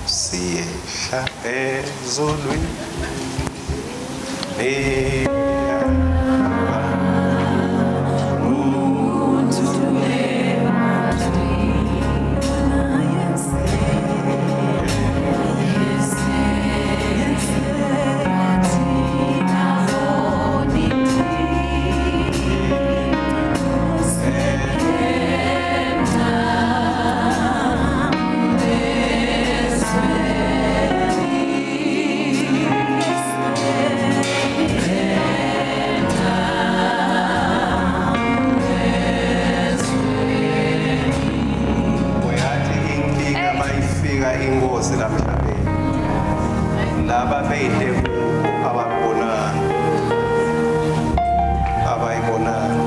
Siyehla ezulwini. Uyathi inkinga mayifika inkosi lamhlabeni laba beyite kubo abakubonanga abayibonanga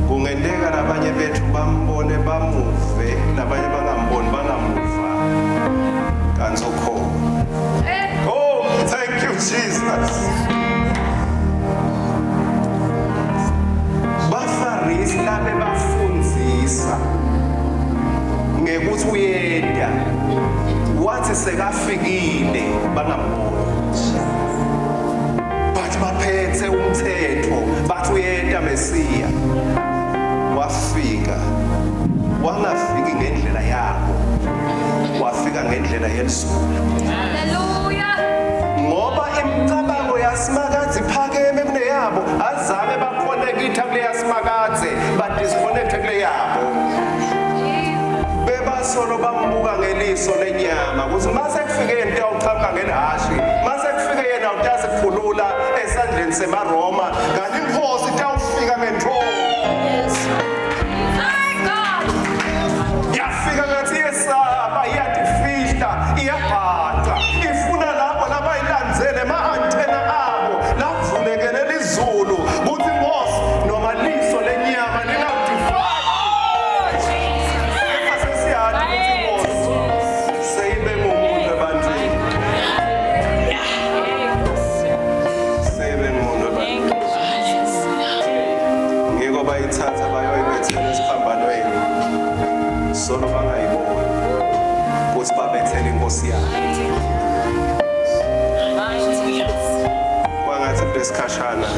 kungenteka labanye bethu bambone bamuve labanye bangamboni bangamuva kanti ukhona. Oh, thank you, Jesus. Bafarisi labe bafundzisa ngekuthi uyeda wathi sekafikile bangamboni, bathi baphethe umthetho, bathi uyeda Mesiya. Wafika, wangafiki ngendlela yabo, wafika ngendlela yelizulu. Hallelujah. Ngoba imicabango yaSimakadze iphakeme kuneyabo. Azame baconnecta kule yaSimakadze, badisconnecte kule yabo. Bebasolo bambuka ngeliso lenyama ukuthi mase kufike yena utawuqhamuka ngelihashi, mase kufike yena utasikhulula esandleni semaRoma, kanti inkosi itawufika ngentfo. My God. Yafika ngathi yesaba, iyatifihla, iyabhaca, ifuna labo labayilandzele ma-antenna abo lavulekele lizulu kuthi inkosi noma liso lenyama lingakudefine. Kepha sesiyati ukuthi inkosi seyibe ngumuntu ebantwini, seyibe ngumuntu ebantwini. Ngiko bayithatha bayoyibethela esiphambanweni, solo bangayiboni ukuthi babethele inkosi yabo. Kwangathi kulesikhashana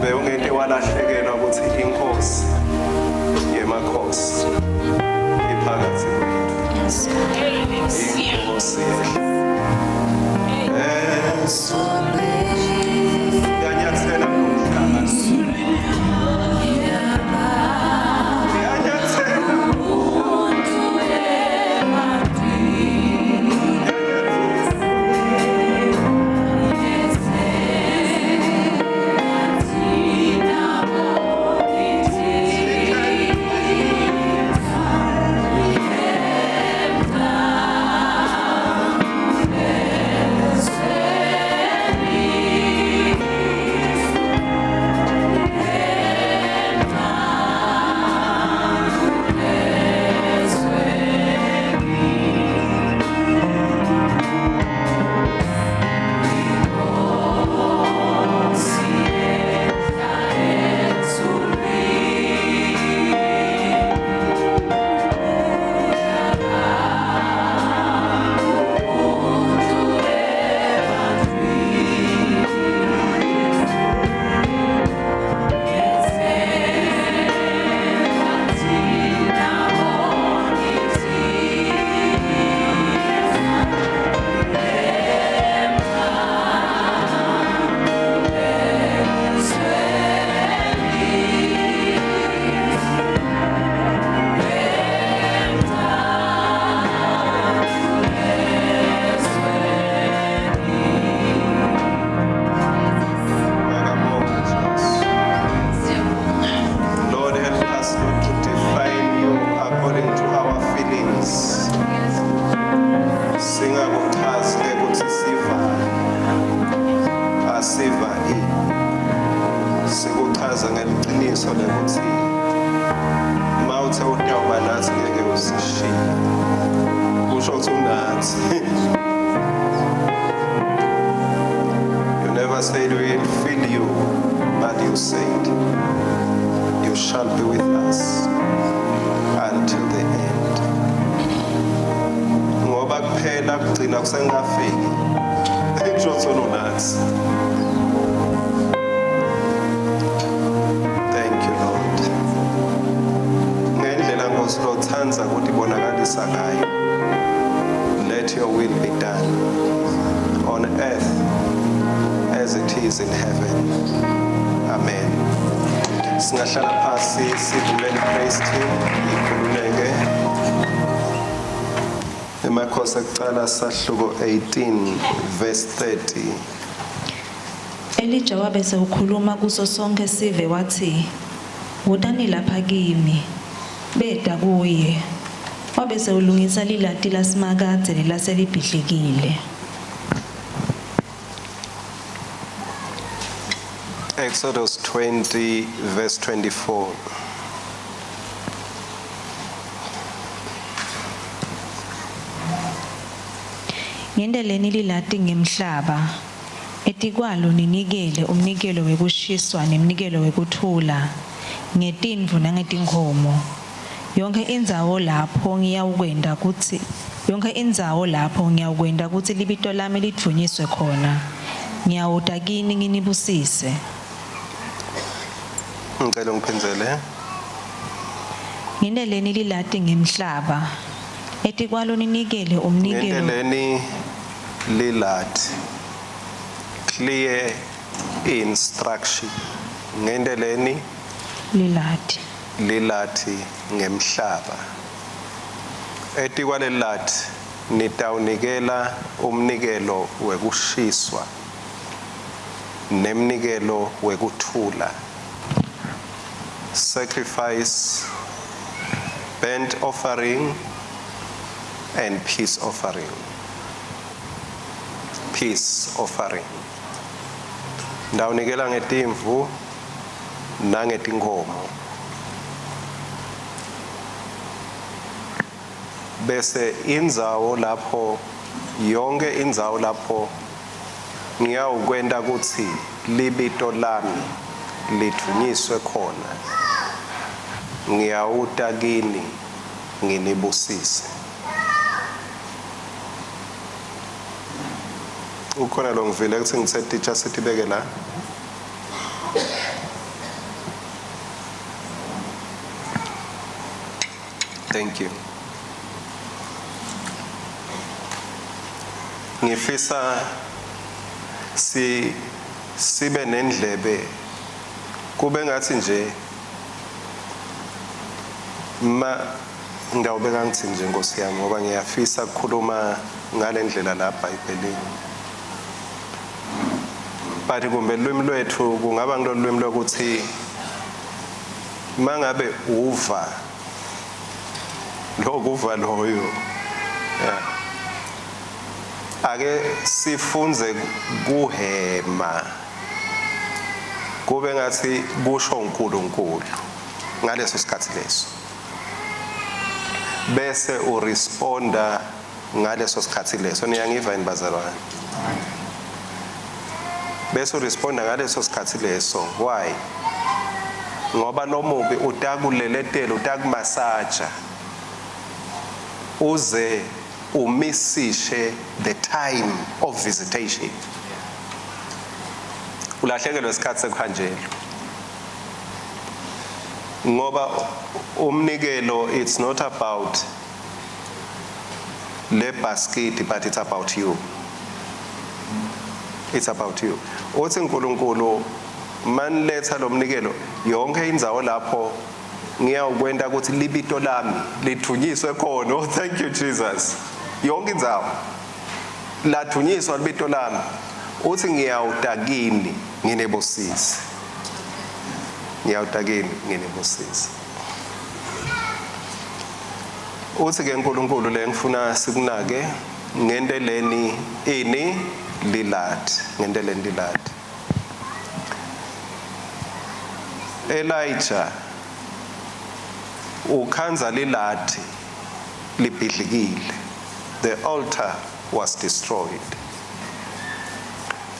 bewungente walahlekelwa ukuthi inkosi yemakhosi iphakathi kwethu. Inkosi yehla yanyathela kulomhlaba, yanyathela. Ngiyabonga, Jesu. Lord, help us not to define you according to our feelings. Singakuchazi ukuthi siva asiva ini. Sikuchaza ngeliciniso lekuthi mawuthe utawuba nathi ngeke usishiye. Kusho ukuthi unathi. You never said we will feel you, but you said you shall be with us until the end. Lokugcina kusengafiki. Ngisho solo nathi. Thank you Lord. Ngendlela Nkosi lotsandza kutibonakalisa ngayo. Let your will be done on earth as it is in heaven. Amen. Singahlala phasi sivumele praise team ikhululeke. Emakhosi ekucala sahluko 18 verse 30. Elija wabe sewukhuluma kuso sonkhe sive watsi, "Wotani lapha kimi." Beta kuye. Wabe sewulungisa lilati laSimakadze lelaselibhidlikile. Exodus 20 verse 24. Ngenteleni lilati ngemhlaba. Etikwalo ninikele umnikelo wekushiswa nemnikelo wekuthula ngetimvu nangetinkhomo. Yonkhe indzawo lapho ngiyawukwenta kutsi yonkhe indzawo lapho ngiyawukwenta kutsi libito lami lidvunyiswe khona. Ngiyawuta kini nginibusise. Ngicela ungiphindzele. Ngenteleni lilati ngemhlaba. Etikwalo ninikele umnikelo Ngenteleni lilati. Clear instruction. Ngenteleni lilati. Lilati ngemhlaba. Etikwalelilati nitawunikela umnikelo wekushiswa nemnikelo wekuthula. Sacrifice, burnt offering and peace offering. Peace offering. Ndawunikela ngetimvu nangetinkhomo. Bese indzawo lapho yonke indzawo lapho ngiyawukwenta kutsi libito lami lidvunyiswe khona ngiyawuta kini nginibusise. Ukhona lo ngivile kutsi ngithe titsha sitibeke la. Thank you. Ngifisa si sibe nendlebe kube ngathi nje ma ngawubeka ngithi nje Nkosi yami ngoba ngiyafisa ukukhuluma ngalendlela la eBhayibhelini. But kumbe lwimi lwethu kungaba ngilolu lwimi lokuthi mangabe uva lokuva loyo, yeah. Ake sifunze kuhema kube ngathi kusho uNkulunkulu ngaleso sikhathi leso, bese uresponda ngaleso sikhathi leso. Niyangiva yini bazalwane? Bese uresponda ngaleso sikhathi leso. Why? Ngoba lomubi utakuleletela, utakumasaja uze umisishe the time of visitation, ulahlekelwe isikhathi sekuhanjelwa, ngoba umnikelo, it's not about le basket, but it's about you, it's about you. Uthi uNkulunkulu maniletha lo mnikelo yonke indzawo lapho ngiyawukwenta ukuthi libito lami lidvunyiswe khona. Oh, thank you Jesus. Yonke indzawo ladvunyiswa libito lami, uthi ngiyawuta kini nginibusise, ngiyawuta kini nginibusise. Uthi ke uNkulunkulu le ngifuna sikunake, ngenteleni ini lilathi, ngenteleni lilathi. Elijah ukhandza lilathi libhidlikile, the altar was destroyed.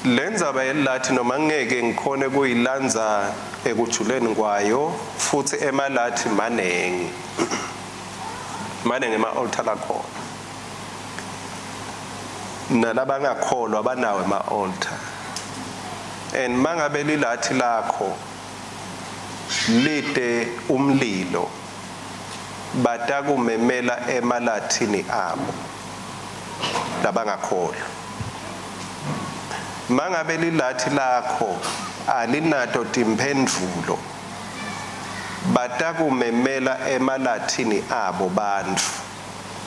Lendzaba yelilathi noma ngeke ngikhone kuyilandza ekujuleni kwayo, futhi emalathi manengi manengi ema-altar lakhona. Nalabangakholwa banawo ema-altar. And mangabe lilathi lakho lite umlilo, batakumemela emalathini abo labangakholwa. Mangabe lilathi lakho alinato timphendvulo, batakumemela emalathini abo bantfu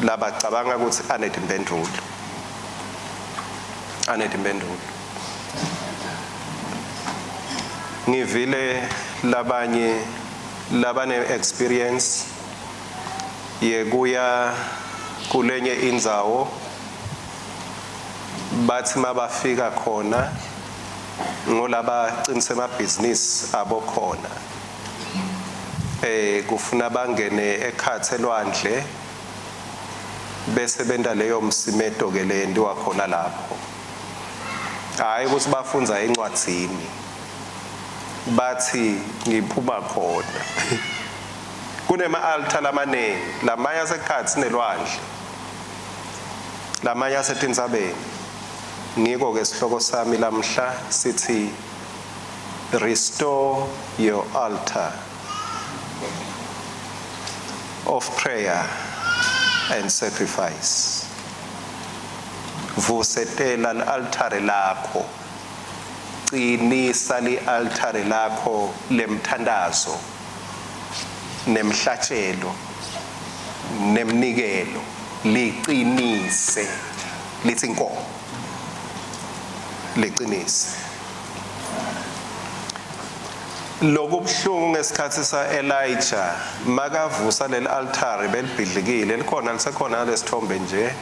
labacabanga ukuthi anetimphendvulo. Anetimphendvulo. Ngivile labanye labane experience yekuya kulenye indzawo, bathi mabafika khona ngolaba qinise amabhizinisi abo khona, kufuna bangene ekhathe elwandle bese benta leyo msimeto ke leyentiwa khona lapho. Hayi ukuthi bafunza encwadzini, bathi ngiphuma khona kunema-altar lamaningi, lamanye asekhatsi nelwandle, lamanye asetintsabeni. Ngiko ke sihloko sami lamhla sithi restore your altar of prayer and sacrifice. Vusetela li-altare lakho, qinisa li-altare lakho lemthandazo nemhlatshelo nemnikelo, liqinise lithi nko, liqinise. Lokubuhlungu ngesikhathi sa-Elijah makavusa leli altare belibhidlikile, likhona lisekhona lesithombe nje.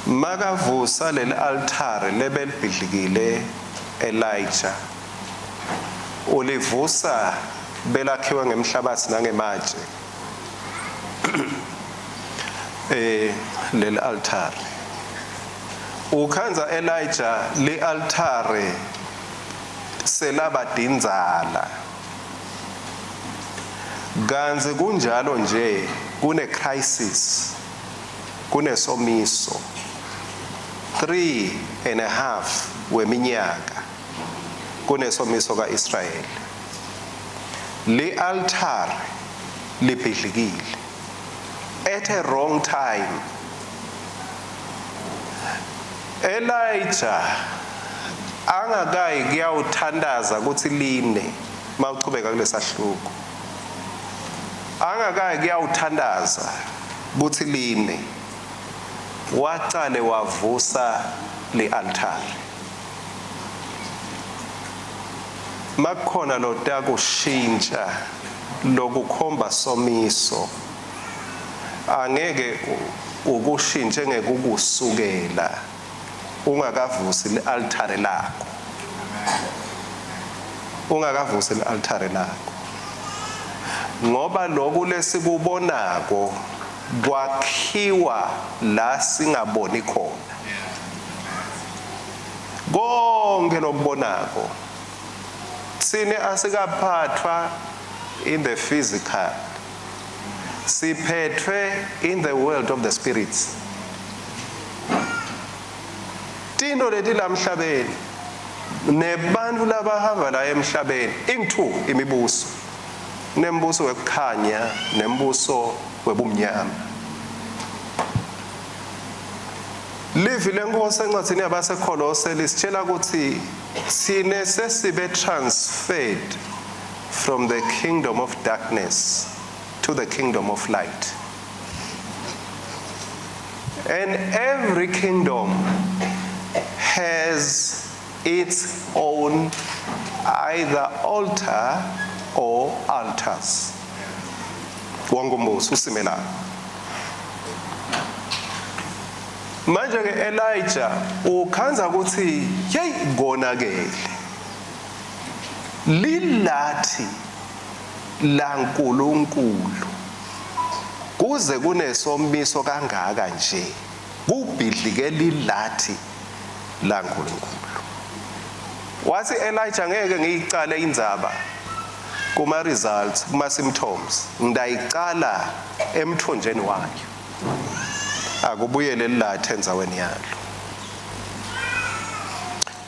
Makavusa leli altare lebelibhidlikile, Elijah ulivusa belakhiwe ngemhlabathi nangematshe. Leli altare ukhanza Elijah li altare selabadinzala, kanzi kunjalo nje kune crisis, kunesomiso 3.5 weminyaka kunesomiso kaIsrael. Li altar libhidlikile at a wrong time. Elijah angakayi kuyawuthandaza ukuthi line, mawuchubeka kulesahluko, angakayi kuyawuthandaza ukuthi line, waqale wavusa le-altar. Makukhona lotakushintsha lokukhomba somiso, angeke ukushintshe ngekukusukela ungakavusi le-altare lakho, ungakavusi le-altare lakho, ngoba loku lesikubonako kwakhiwa la singaboni khona. Konke lokubonako sine asikaphathwa in the physical, siphethwe in the world of the spirits. Tinto leti lamhlabeni nebantu labahamba la emhlabeni ingu imibuso, nembuso wekukhanya nembuso webumnyama. Livi lenkosi encwadini yabaseKholose lisitshela ukuthi sine sesibe transferred from the kingdom of darkness to the kingdom of light. And every kingdom has its own either altar or altars. Wonke umbuso usimelana. Manje ke Elijah ukhanza ukuthi hey, konakele lilathi laNkulunkulu, kuze kunesomiso kangaka nje, kubhidlike lilathi laNkulunkulu. Wathi Elijah, ngeke ngiyicale indzaba kuma results, kuma symptoms, ngidayicala emthonjeni wayo. Akubuyele lilathi endzaweni yalo.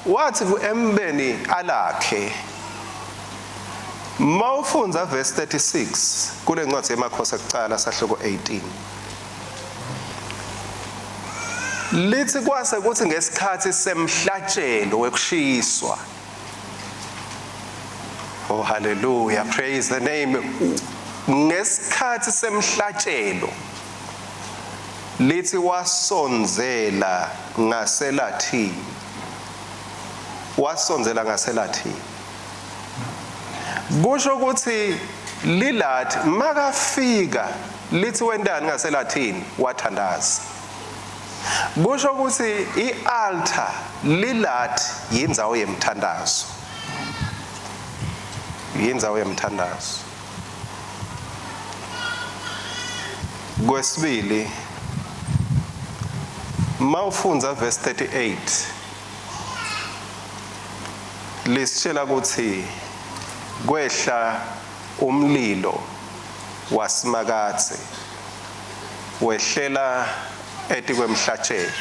Wathi kuembeni alakhe mawufundza verse 36 kule ncwadi yemakhosi ekucala sahluko 18 lithi kwase kuthi ngesikhathi semhlatshelo wekushiswa. Oh hallelujah, praise the name. Ngesikhathi semhlatshelo lithi wasondzela ngaselathini, wasondzela ngaselathini, kusho ukuthi lilathi makafika lithi wentani ngaselathini? Wathandaza. Kusho ukuthi i-altar lilathi yindzawo yemthandazo, yindzawo yemthandazo. Kwesibili, mawufundza verse 38 lisitshela ukuthi kwehla umlilo wasimakadze wehlela etikwemhlatshelo.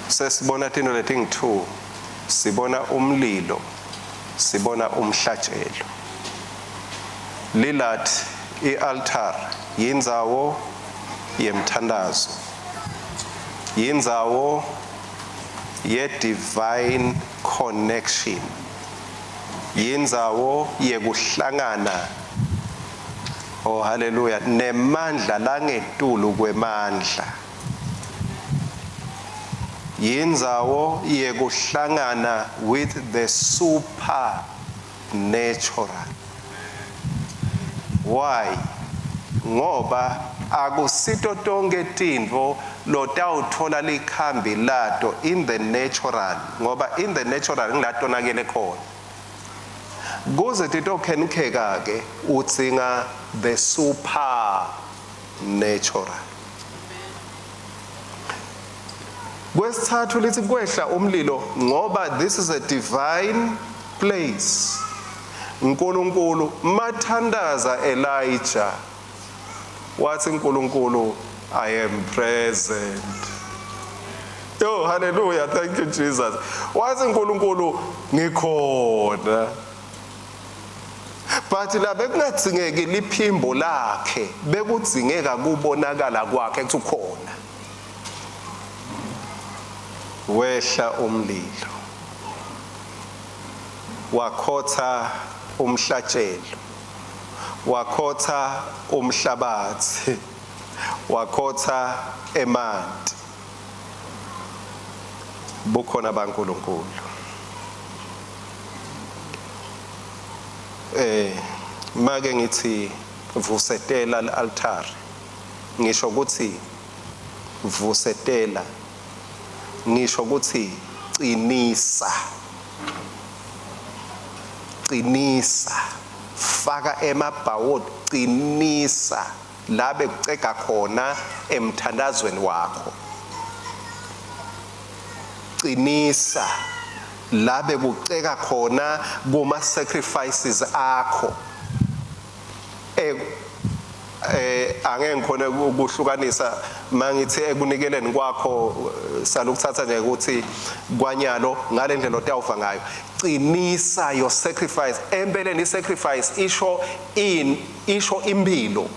Sesibona tintfo letingu-2, sibona umlilo, sibona umhlatshelo. Lilathi i-altar yindzawo yemthandazo, yindzawo ye-divine connection, yindzawo yekuhlangana. Oh haleluya, nemandla langetulu kwemandla, yindzawo yekuhlangana with the supernatural. Why? Ngoba akusito tonke tintfo lotawuthola likhambi lato in the natural, ngoba in the natural ngilatonakele khona. Kuze titokhenkheka ke udzinga the supernatural. Kwesithathu lithi kwehla umlilo ngoba this is a divine place. uNkulunkulu mathandaza Elijah wathi uNkulunkulu, "I am present." Oh hallelujah, thank you Jesus. Wathi uNkulunkulu, "Ngikhona." But la bekungadzingeki liphimbo lakhe, bekudzingeka kubonakala kwakhe kuthi ukhona. Wehla umlilo wakhotha umhlatshelo, wakhotha umhlabathi, wakhotha emanti. Bukhona baNkulunkulu. Make ngithi vusetela al-altar, ngisho ukuthi vusetela, ngisho ukuthi qinisa, qinisa, faka emabhawodi, qinisa la bekucega khona emthandazweni wakho, qinisa la bekuceka khona kuma sacrifices akho. Angeke ngikhona ukuhlukanisa mangithi ekunikeleni kwakho, salukuthatha nje ukuthi kwanyalo ngale ndlela otawuva ngayo. Qinisa your sacrifice. Empeleni i-sacrifice isho in isho impilo,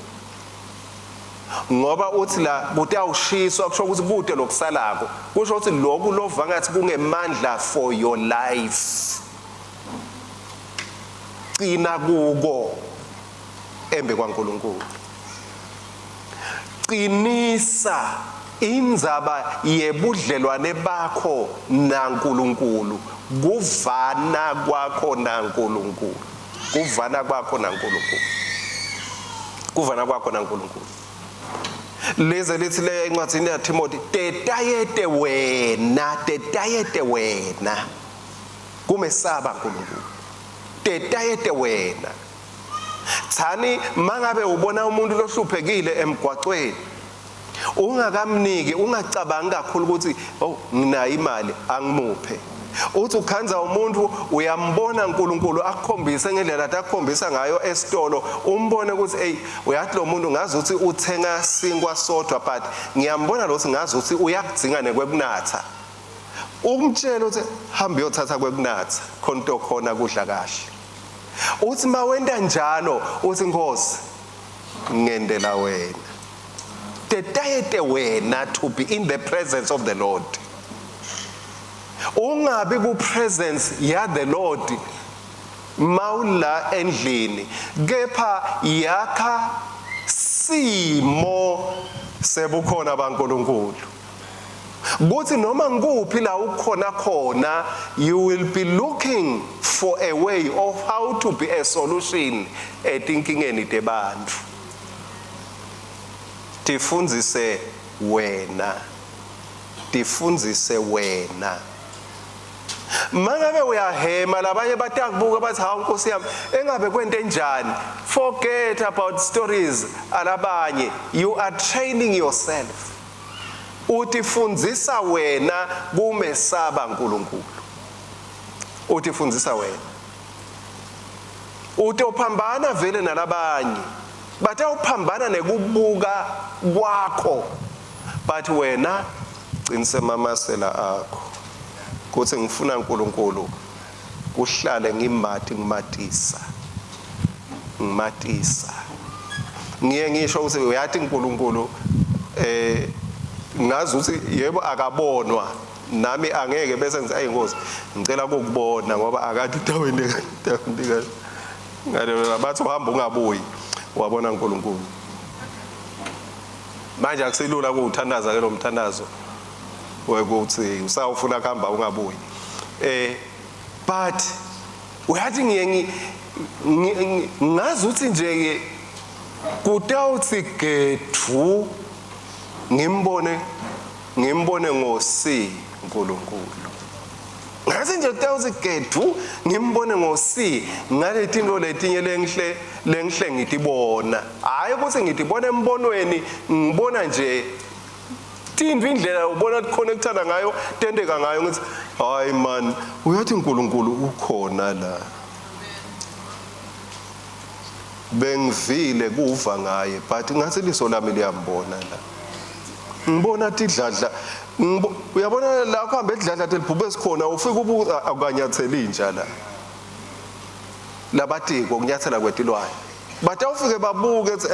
ngoba uthi la kutawushiswa, kusho ukuthi kude lokusalako, kusho ukuthi lokhu lova ngathi kungemandla for your life, qina kuko embe kwaNkulunkulu. Qinisa indzaba yebudlelwane bakho naNkulunkulu, kuvana kwakho naNkulunkulu, kuvana kwakho naNkulunkulu, kuvana kwakho naNkulunkulu. Lize lithi le encwadzini yaTimothy, tetayete wena, tetayete wena kumesaba uNkulunkulu, tetayete wena. Thani mangabe ubona umuntu lohluphekile emgwaqweni, ungakamniki, ungacabangi kakhulu ukuthi, "Oh, nginayo imali, angimuphe." Uthi ukhandza umuntu uyambona uNkulunkulu akukhombise ngendlela atakukhombisa ngayo esitolo, umbone ukuthi hey, uyathi lo muntu ngazi ukuthi uthenga sinkwa sodwa, but ngiyambona lo ngazi ukuthi uyakudzinga nekwekunatha. Umtshela ukuthi hamba uyothatha kwekunatha, khona into khona kudla kahle. Uthi mawenta njalo, uthi Nkosi ngendela wena, tetayete wena to be in the presence of the Lord. Ungabi ku presence ya the Lord mawula endlini, kepha yakha simo sebukhona baNkulunkulu, kuthi noma ngikuphi la ukhona khona, you will be looking for a way of how to be a solution etinkingeni tebantfu. Tifundzise wena, tifundzise wena. Mangabe uyahema, labanye batakubuka bathi, "Hawu Nkosi yami, engabe kwente njani?" Forget about stories alabanye. You are training yourself. Utifundzisa wena kumesaba uNkulunkulu. Utifundzisa wena. Utophambana vele nalabanye, batawuphambana nekubuka kwakho, but wena qinise mamasela akho kuthi ngifuna uNkulunkulu kuhlale ngimati, ngimatisa, ngimatisa. Ngiye ngisho ukuthi uyathi uNkulunkulu ngazi ukuthi yebo akabonwa, nami angeke bese ngithi, "Ayi Nkosi, ngicela ukukubona," ngoba akathi utawendeka utawendeka ngale. Bathi uhamba ungabuyi wabona uNkulunkulu. Manje akusilula ukuwuthandaza ke lo mthandazo wekuthi usawufuna kuhamba ungabuyi, but uyathi ngiye ngazi ukuthi nje kutawuthi gethu ngimbone, ngimbone ngosi uNkulunkulu. Ngathi nje kutawuthi gethu ngimbone ngosi ngaletinto letinye lengihle lengihle ngitibona, hayi ukuthi ngitibona embonweni, ngibona nje tintfo, indlela ubona connectana ngayo, tenteka ngayo, ngithi, "Hayi man, uyathi uNkulunkulu ukhona la." Bengivile kuva ngaye, but ngathi liso lami liyambona la. Ngibona tidladla, uyabona la kuhambe idladla telibhube sikhona, ufika ubuka akanyatheli inja la, labatiko kunyathela kwetilwane, batawufike babuke ethi,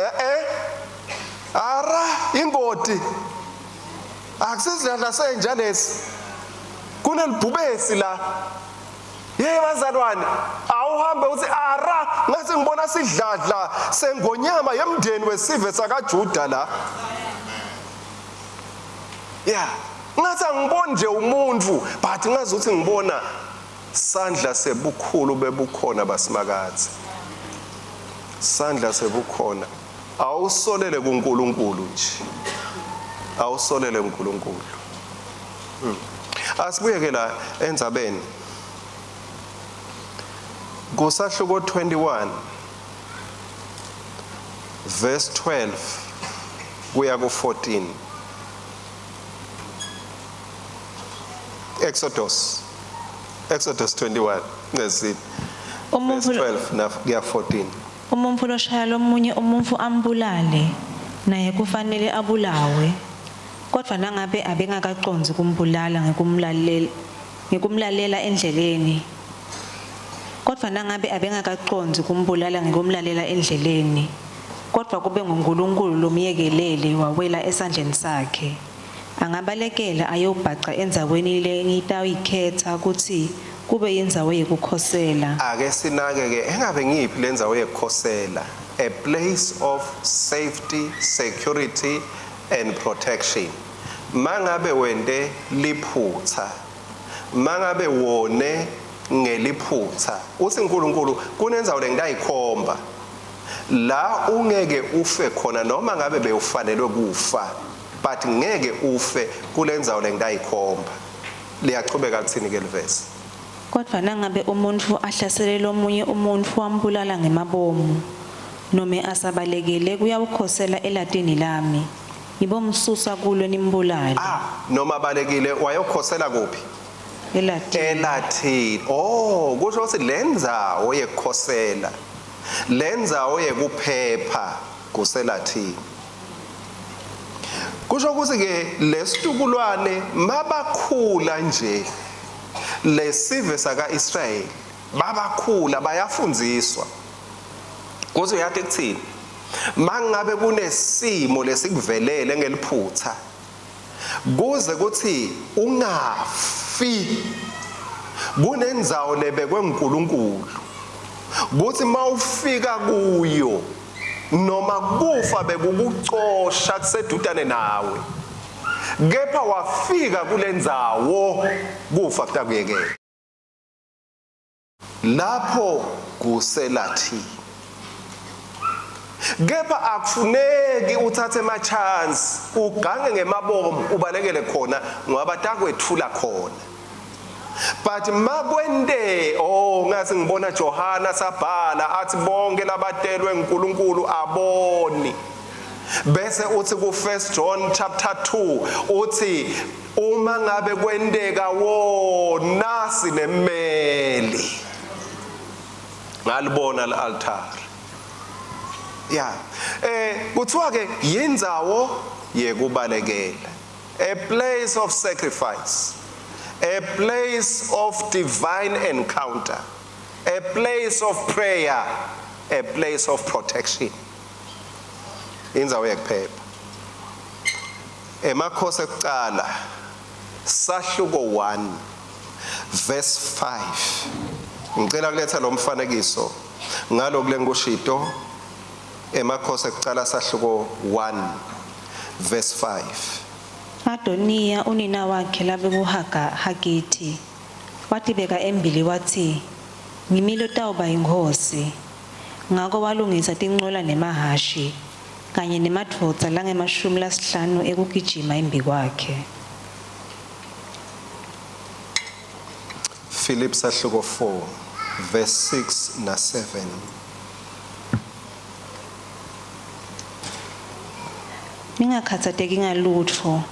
"Ara ingoti, akusisidladla senja lesi, kunelibhubesi la." Yey bazalwane, awuhambe uthi, "Ara, ngathi ngibona sidladla sengonyama yemndeni wesive sakaJuda la." Yeah, ngathi angiboni nje umuntu, but ngazi ukuthi ngibona sandla sebukhulu bebukhona basimakathe, sandla sebukhona. Awusolele kuNkulunkulu nje, awusolele kuNkulunkulu. Asibuyeke la endzabeni kusahluko 21 verse 12 kuya ku-14. Exodus 21 ngesithi verse Umuntfu 12 na kuya 14. Umuntfu loshaya lomunye umuntfu ambulale naye kufanele abulawe. Kodvwa nangabe abengakacondzi kumbulala ngekumlalela endleleni. Kodvwa nangabe abengakacondzi kumbulala ngekumlalela endleleni, kodvwa kube nguNkulunkulu lomyekelele wawela esandleni sakhe, angabalekela ayobhaca endzaweni lengitayikhetsa kutsi kube yindzawo yekukhosela. Ake sinake ke, engabe ngiyiphi lendzawo yekukhosela? A place of safety, security and protection. Mangabe wente liphutha, mangabe wone ngeliphutha, uthi uNkulunkulu kunendzawo lengitayikhomba la ungeke ufe khona, noma ngabe bewufanelwe kufa, but ngeke ufe kulendzawo lengitayikhomba. Liyachubeka lithini ke livesi? Kodvwa nangabe umuntfu ahlasele lomunye umuntfu wambulala ngemabomu, nome asabalekele kuyawukhosela elatini lami, nibomsusa kulo nimbulale. Ah, noma balekile wayokhosela kuphi? Elathini. Elathini. Oh, kusho ukuthi lendzawo yekukhosela, lendzawo yekuphepha kuselathini. Kusho ukuthi ke lesitukulwane mabakhula nje lesive saka-Israyeli babakhula bayafundziswa. Kuze uyati kuthini? Mangabe kunesimo lesikuvelele ngeliphutha kuze kuthi ungafi kunendzawo lebekwe nguNkulunkulu kuthi mawufika kuyo noma kufa bekukucosha kusedutane nawe kepha wafika kulendzawo kufa kutakuyekela Lapho kuselathini. Kepha akufuneki uthathe ema chance ugange ngemabomu ubalekele khona ngoba takwethula khona. But makwente oh ngathi ngibona Johana sabhala athi bonke labatelwe uNkulunkulu aboni. Bese uthi ku 1 John chapter 2 uthi Uma ngabe kwenteka wona sinemmeli. Ngalibona le-altar. Ya. Eh kuthiwa ke yindzawo yekubalekela. A place of sacrifice. A place of divine encounter. A place of prayer. A place of protection. Indzawo yekuphepha. Emakhosi ekucala sahluko 1 verse 5. Ngicela kuletha lo mfanekiso ngaloku lengikushito Emakhosi ekucala sahluko 1 verse 5. Adoniya unina wakhe labekuHaga Hagithi watibeka embili watsi, Ngimi lotawuba yinkhosi. Ngako walungisa tincola nemahhashi kanye nemadvodza langemashumi lasihlanu ekugijima embikwakhe. Philip sahluko 4 verse 6 na 7. Ningakhatsateki ngalutfo,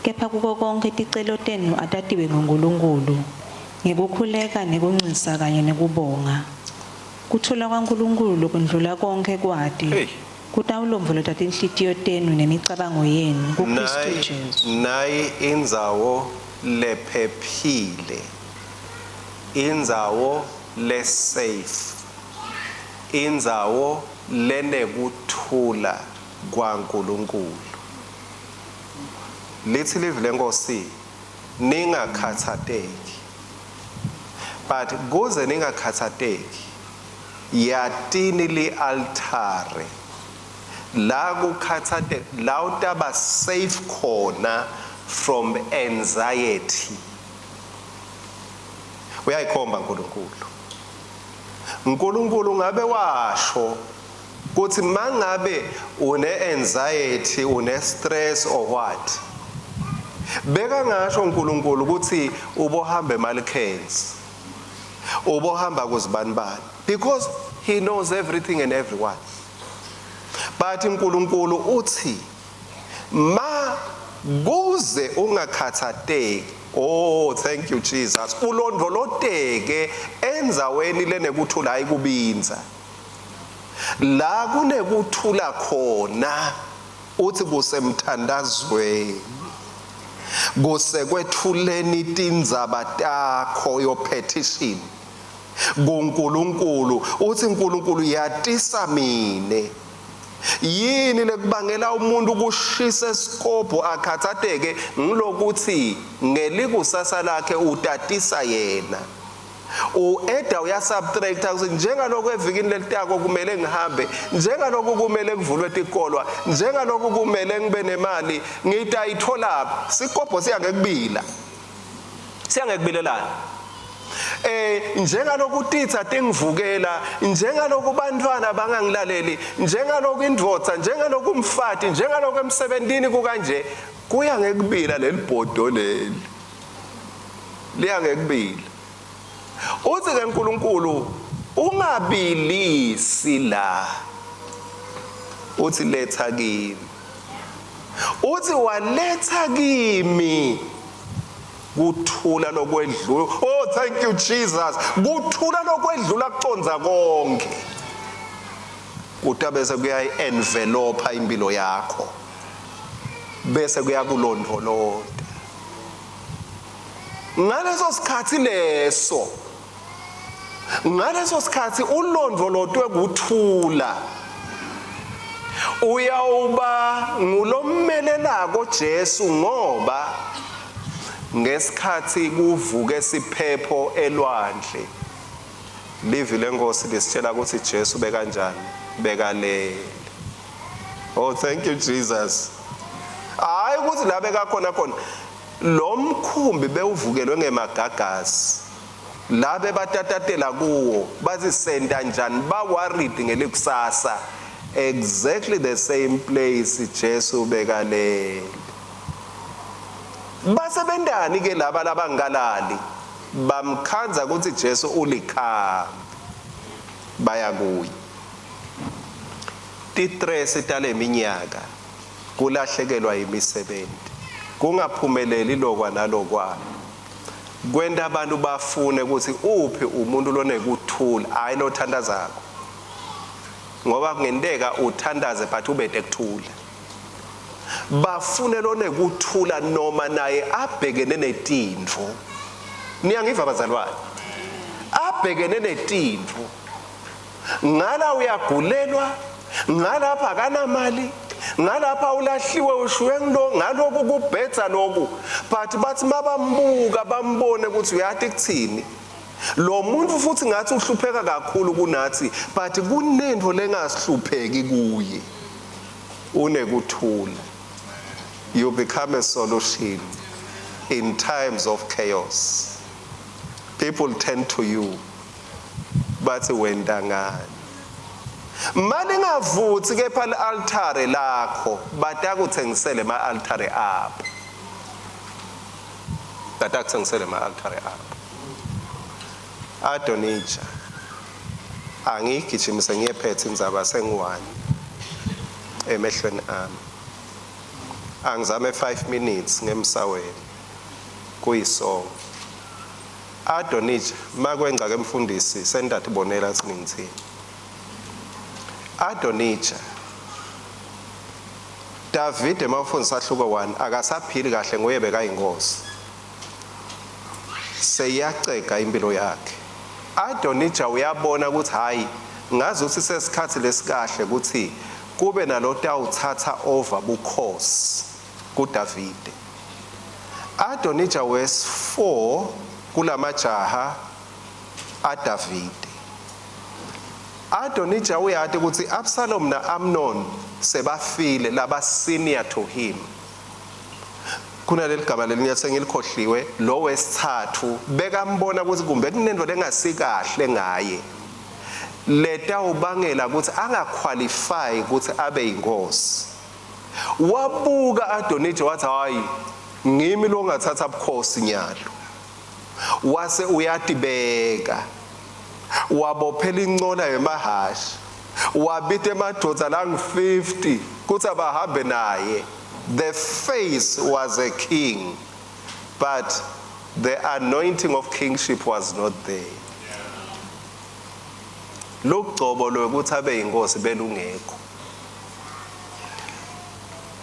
kepha kuko konkhe ticelo tenu atatiwe nguNkulunkulu, ngekukhuleka nekuncusa kanye nekubonga. Kuthula kwaNkulunkulu lokwendlula konkhe kwati Hey. kutawulondvolota tinhlitiyo tenu nemicabango yenu kuKhristu Nayi Jesu. nayi indzawo lephephile. Indzawo le safe. Indzawo lenekuthula kwaNkulunkulu. Lithi livi lenkosi ningakhathateki. But kuze ningakhathateki yatini li-altare la kukhathate la utaba safe khona from anxiety. Uyayikhomba uNkulunkulu. uNkulunkulu ngabe washo kuthi mangabe une anxiety une stress or what beka ngasho uNkulunkulu ukuthi ubohamba emalikhensi ubohamba kuzibanibani because he knows everything and everyone but uNkulunkulu uthi ma kuze ungakhathateki oh thank you Jesus ulondvoloteke endzaweni lenekuthula ayikubinza La kunekuthula khona uthi kusemthandazweni kusekwethuleni tindzaba takho your petition kuNkulunkulu uthi uNkulunkulu yatisa mine yini lekubangela umuntu kushisa esikobho akhathateke ngilokuthi ngelikusasa lakhe utatisa yena U-eda uyasubtracta ukuthi njengalokhu evikini lelitako kumele ngihambe, njengalokhu kumele kuvulwe tikolwa, njengalokhu kumele ngibe nemali, ngitayitholaphi? Sikobho siya ngekubila. Siya ngekubilelana. Eh njengalokhu titha tingivukela, njengalokhu bantwana bangangilaleli, njengalokhu indvodza, njengalokhu umfati, njengalokhu emsebentini kukanje, kuya ngekubila lelibhodo leli. Liya ngekubila. Uthi ke uNkulunkulu ungabilisi la. Uthi letha kimi. Uthi waletha kimi. Kuthula lokwedlula. Oh, thank you Jesus. Kuthula lokwedlula kuconza konke. Kutabese kuyayi-envelopa impilo yakho. Bese kuyakulondvolota. Ngaleso sikhathi leso ngaleso sikhathi ulondvolotwe kuthula uyawuba ngulommelelako Jesu ngoba ngesikhathi kuvuke siphepho elwandle livi lenkosi lisitshela ukuthi Jesu bekanjani bekalele. Oh, thank you Jesus. Hayi ukuthi la bekakhona khona lo mkhumbi bewuvukelwe ngemagagasi la bebatatatela kuwo bazisenta njani ba worried ngelikusasa exactly the same place Jesu bekalele. Basebentani ke laba labangalali bamkhandza ukuthi Jesu ulikhambi baya kuye. Titresi taleminyaka, kulahlekelwa yimisebenti, kungaphumeleli lokwa nalokwa, kwenta abantu bafune ukuthi uphi umuntu lonekuthula, hayi lothandazako. Ngoba kungenteka uthandaze but ubede kuthula. Bafune lonekuthula noma naye abhekene netintfo. Niyangiva bazalwane? Abhekene netintfo. Ngala uyagulelwa, ngalapha akanamali, ngalapha ulahliwe ushiywe ngilo, ngaloku kubhedza loku. But bathi mabambuka bambone ukuthi uyati kuthini. Lo muntu futhi ngathi uhlupheka kakhulu kunathi, but kunento lengasihlupheki kuye. Unekuthula. You become a solution in times of chaos. People turn to you. Bathi wenta ngani? Malingavuthi kepha li-altare lakho, batakuthengisela ema-altare abo. Batakuthengisela ema-altare abo. Adonija, angiyigijimise ngiyephethe indzaba sengiwani emehlweni ami. Angizame 5 minutes ngemsaweni kuyisongo. Adonija, makwengca ke mfundisi sendatibonela kutsi ngitsini. Adonija, Davide mawufundisa ahluko 1 akasaphili kahle nguye bekayinkosi. Seyiyacega impilo yakhe. Adonija uyabona ukuthi hayi ngazi ukuthi sesikhathi lesikahle ukuthi kube nalotawuthatha over bukhosi kuDavide. Adonija wes 4 kulamajaha aDavide. Adonija uyati ukuthi Absalom na-Amnon sebafile laba senior to him. Kunaleli gama lelinye sengilikhohliwe lo wesithathu bekambona ukuthi kumbe kunento lengasikahle ngaye letawubangela ukuthi angaqualify ukuthi abe yinkosi. Wabuka Adonija wathi hayi ngimi longathatha bukhosi nyalo. Wase uyatibeka. Wabophela incola yemahashi. Wabita emadvodza langu-50 kutsi abahambe naye. The face was a king, but the anointing of kingship was not there. Lugcobo lwekuthi abe yinkosi belungekho.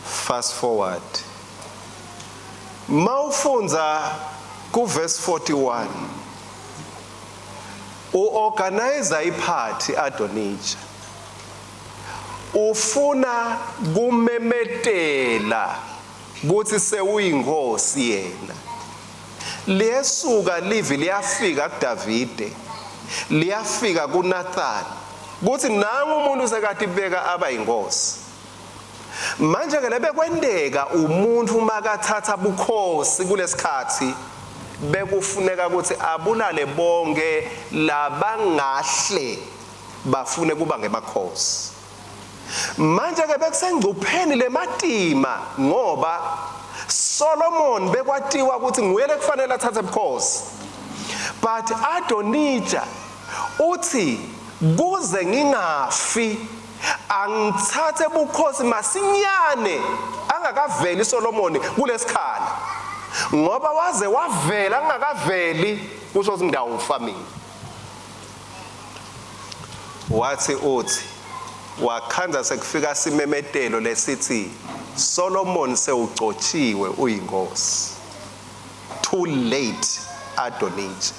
Fast forward. Mawufundza ku verse 41 uorganize iphathi Adonija ufuna kumemetela kuthi sewuyinkosi yena. Liyesuka livi liyafika kuDavide, liyafika kuNathan kuthi nangu umuntu sekatibeka aba yinkosi. Manje ke lebekwenteka umuntu makathatha bukhosi kulesikhathi bekufuneka ukuthi abulale bonke labangahle bafune kuba ngemakhosi. Manje ke bekusengcupheni lematima ngoba Solomon bekwatiwa ukuthi nguye lekufanele athathe bukhosi. But Adonija uthi kuze ngingafi angithathe bukhosi masinyane angakaveli Solomon kulesikhala. Ngoba waze wavela ngingakaveli kusho ukuthi ngidawufa mina. Wathi uthi wakhandza sekufika simemetelo lesithi Solomon sewugcotshiwe uyinkosi. Too late Adonijah.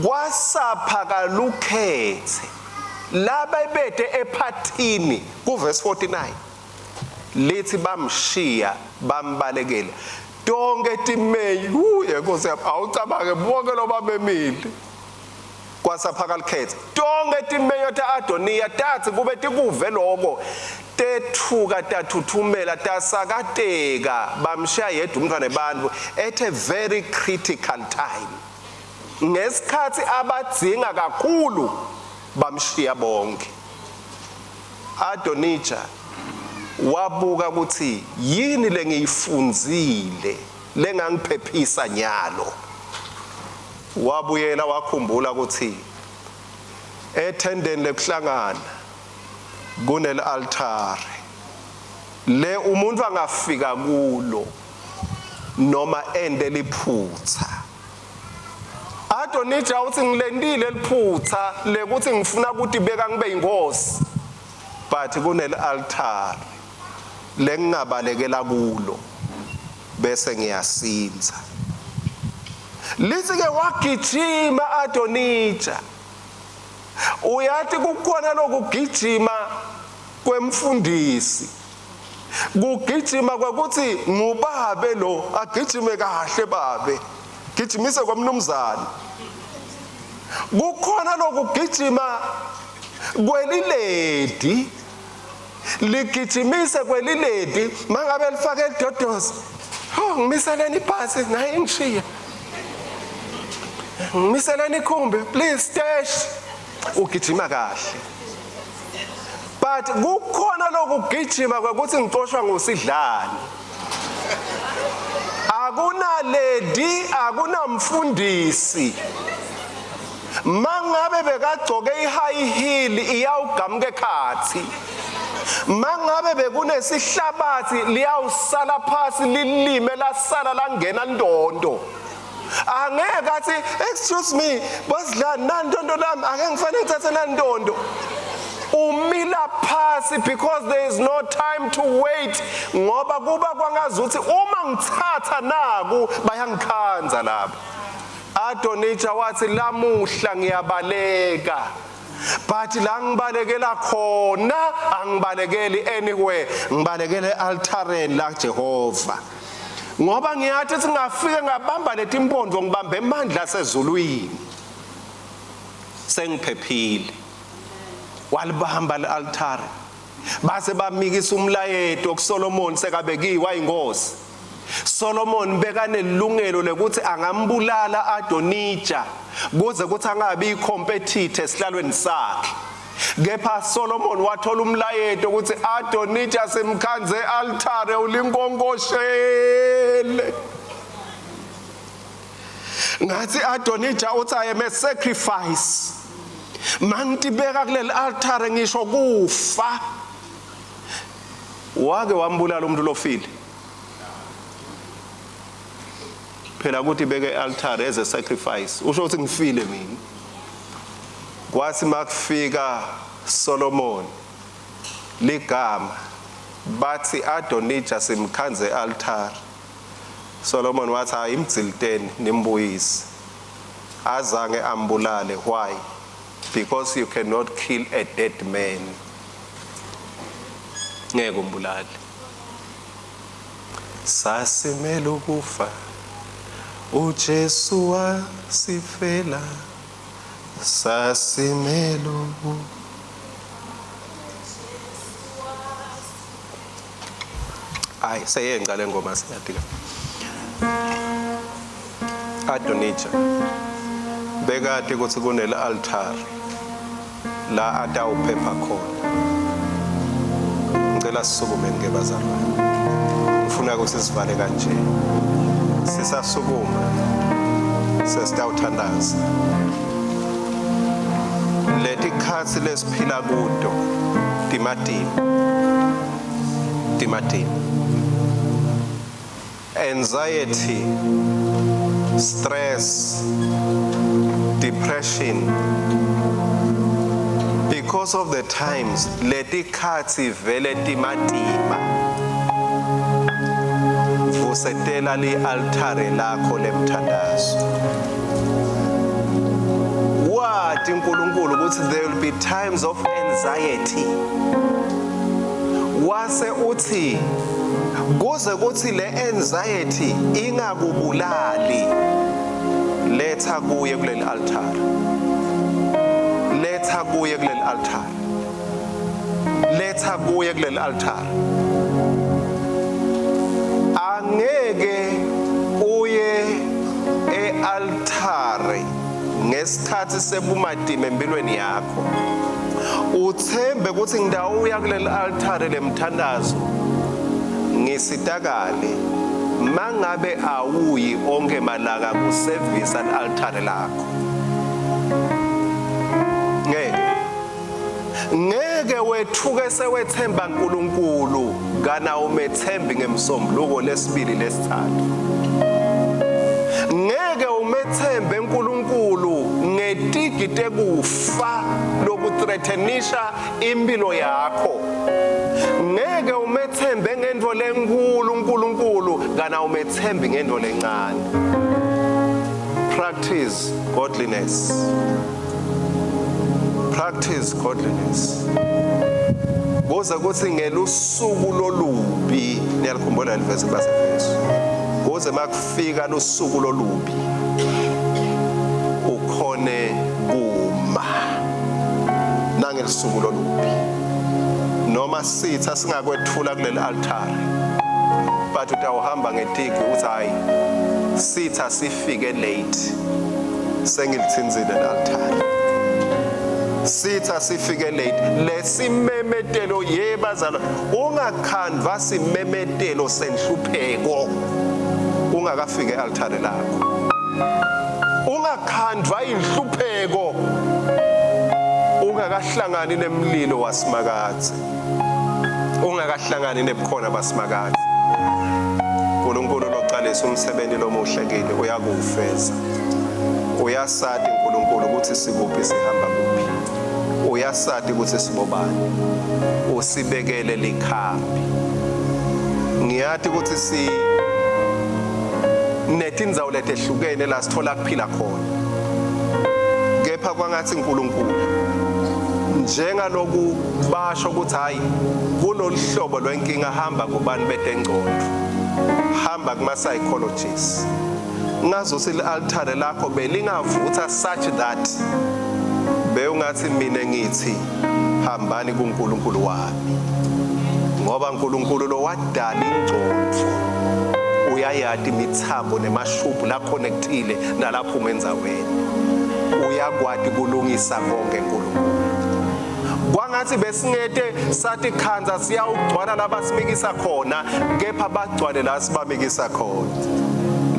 Kwasapha kalukhethe labebede ephathini kuverse 49 lithi bamshiya bambalekela tonke timeyi uye nkosi yami awucabange bonke lobabemile kwasapha kalukhethe tonke timeyo ta-adoniya tathi kube tikuve loko tethuka tathuthumela tasakateka bamshiya yedwa umntwana ebantfu at a very critical time ngesikhathi abadzinga kakhulu bamshiya bonke. Adonija wabuka ukuthi yini lengiyifundzile lengangiphephisa nyalo. Wabuyela wakhumbula ukuthi ethendeni lekuhlangana kunel-altare le umuntu angafika kulo noma ende liphutha. Adonija uthi ngilendile liphutha lekuthi ngifuna ukutibeka ngibe inkosi but kunel altar lengingabalekela kulo bese ngiyasinza. Lithi ke wagijima Adonija. Uyathi kukhona lokugijima kwemfundisi kugijima kwekuthi ngubabe lo agijime kahle babe gijimise kwamnumzane kukhona lokugijima kweliledi ligijimise kweliledi mangabe lifake elidodozi oh ngimiseleni ibhasi naye ingishiya ngimiseleni ikhumbi please stash ugijima kahle but kukhona lokugijima kwekuthi ngicoshwa ngusidlani akunaledi akunamfundisi mangabe bekagcoke i-high heel iyawugamuka ekhathi mangabe bekunesihlabathi liyawusala phasi lilime lasala langena ndondo angeke athi excuse me bosidlani nantondo lami ake ngifanele ngithathe nantondo umila phasi because there is no time to wait ngoba kuba kwangazuthi uma ngithatha naku bayangikhanza laba. Adonija wathi lamuhla ngiyabaleka but la ngibalekela khona angibalekeli anywhere ngibalekele altareni la Jehova ngoba ngiyathi singafike ngabamba letimpondo ngibambe amandla asezulwini sengiphephile walibamba le-altare base bamikisa umlayeto kuSolomon sekabekiwe ayinkosi Solomon bekanelungelo lekuthi angambulala Adonija kuze kuthi angabi icompetitor esihlalweni sakhe kepha Solomon wathola umlayeto ukuthi Adonija simkhanze altare ulinkonkoshele ngathi Adonija uthi I am a sacrifice mangitibeka kuleli altare ngisho kufa wake wambulala umuntu lofile phela ukuthi beke altar as a sacrifice usho ukuthi ngifile mina kwathi makufika Solomon ligama bathi Adonija simkhanze altar Solomon wathi hayi imdziliteni nimbuyise azange ambulale why because you cannot kill a dead man ngeke umbulale sasimele ukufa uJesu wasifela sasimele ukufa Hayi seyenca le ngoma siyadika. Adonija bekade ukuthi kunele altar la atawuphepha khona. Ngicela sisukume ke bazalwane. Ngifuna ukuthi sivale kanje. Sisasukuma sesitawuthandaza. Letikhatsi lesiphila kuto timatima. Timatima. Anxiety, stress, depression, because of the times letikhatsi vele timatima. Vusetela li-altare lakho lemthandazo. Wati uNkulunkulu ukuthi there will be times of anxiety, wase uthi kuze kuthi le anxiety ingakubulali, letha kuye kuleli altar, letha kuye kuleli altar, letha kuye kuleli altar. Angeke uye ealtare ngesikhathi sebumatima empilweni yakho uthembe ukuthi ngidawuya kuleli altare lemthandazo ngisitakale, mangabe awuyi onke malanga kusevisa altare lakho. Ngeke wethuke sewethemba uNkulunkulu kana umethembi ngemsombuluko lesibili lesithathu. Ngeke umethembe uNkulunkulu ngetigi tekufa lokuthreatenisha impilo yakho. Ngeke umethembe ngento lenkulu uNkulunkulu kana umethembi ngento lencane. Practice godliness, practice godliness, kuze kuthi ngelusuku lolubi, niyalikhumbula leli baseFesu, kuze makufika lusuku lolubi ukhone kuma nangelusuku lolubi. Noma sitha singakwethula kuleli altar, but utawuhamba ngetiki uthi hayi, sitha sifike late, sengilithinzile altar. Sitha sifike late. Lesimemetelo yebazalwa, ungakhandva simemetelo senhlupheko ungakafike ealtare lakho. Ungakhandva inhlupheko ungakahlangani nemlilo wasimakadze, ungakahlangani nebukhona basimakadze. uNkulunkulu loqalisa umsebenzi lomuhle kini uyakuwufeza. Uyasati uNkulunkulu ukuthi sikuphi, sihamba kuphi. Uyasati ukuthi sibobani, usibekele likhambi. Ngiyati ukuthi si netindzawo letehlukene la sithola kuphila khona, kepha kwangathi uNkulunkulu njengaloku basho ukuthi hayi, kulolu hlobo lwenkinga hamba kubani betengcondo, hamba kuma psychologists, ngazuthi i-altare lakho belingavutha such that bewungathi mina ngithi hambani kuNkulunkulu wami, ngoba uNkulunkulu lo wadala ingcondvo uyayati imithambo nemashubhu la connectile nalaphuma endzaweni, uyakwati kulungisa konke uNkulunkulu. Kwangathi besingete sathi khanza siyawugcwala laba simikisa khona, kepha bagcwale la sibamikisa khona,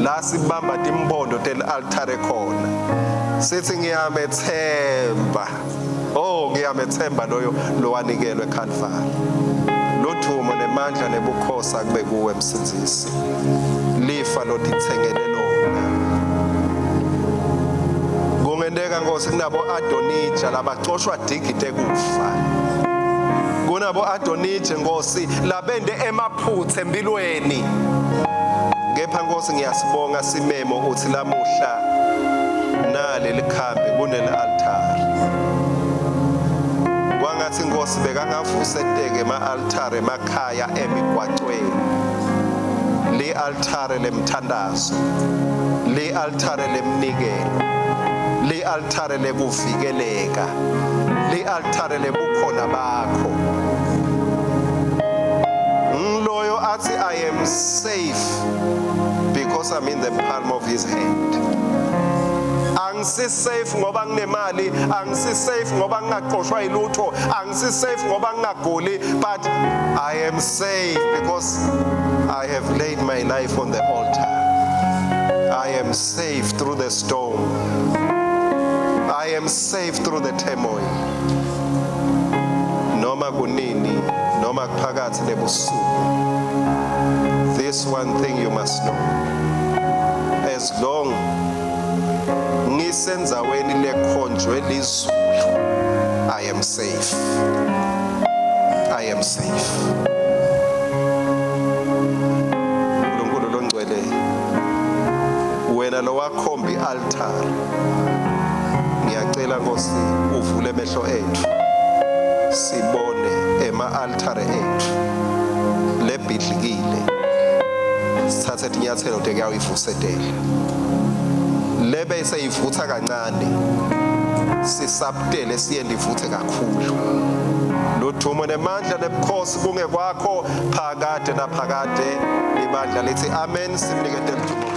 la sibamba timbondo tel-altare khona, sithi ngiyamethemba, oh ngiyamethemba loyo lowanikelwe eCalvary. Lothumo nemandla nebukhosi akube kuwe Msindzisi, lifa lotitsengele lona. Kungenteka Nkosi kunabo Adonija labacoshwa digite kufa, kunabo Adonija Nkosi labende emaphutha empilweni, kepha Nkosi ngiyasibonga simemo uthi lamuhla naleli likhambi kunele altar. Kwangathi Nkosi bekangavuseteke ema-altare emakhaya, emigwacweni, li-altare lemthandazo, li-altare lemnikelo, li-altare lekuvikeleka, li-altare lebukhona bakho. Ngiloyo athi I am safe because I'm in the palm of his hand. Angisi safe ngoba nginemali, angisi safe ngoba ngingaqoshwa yilutho, angisi safe ngoba ngingaguli, but I am safe because I have laid my life on the altar. I am safe through the storm, I am safe through the turmoil. Noma kunini, noma kuphakathi nebusuku. This one thing you must know. As long ngisendzaweni lekhonjwe lizulu, I am safe. I am safe. uNkulunkulu longcwele, wena lowakhomba ialtar, ngiyacela Nkosi uvule emehlo ethu sibone ema-altare ethu lebhidlikile, sithathe tinyathelo tekuyayivusetela lebe seyivutha kancane, sisabutele siyende ivuthe kakhulu. Ludumo nemandla nebukhosi kungekwakho phakade naphakade. Ibandla lithi amen. Simnikete ludumo.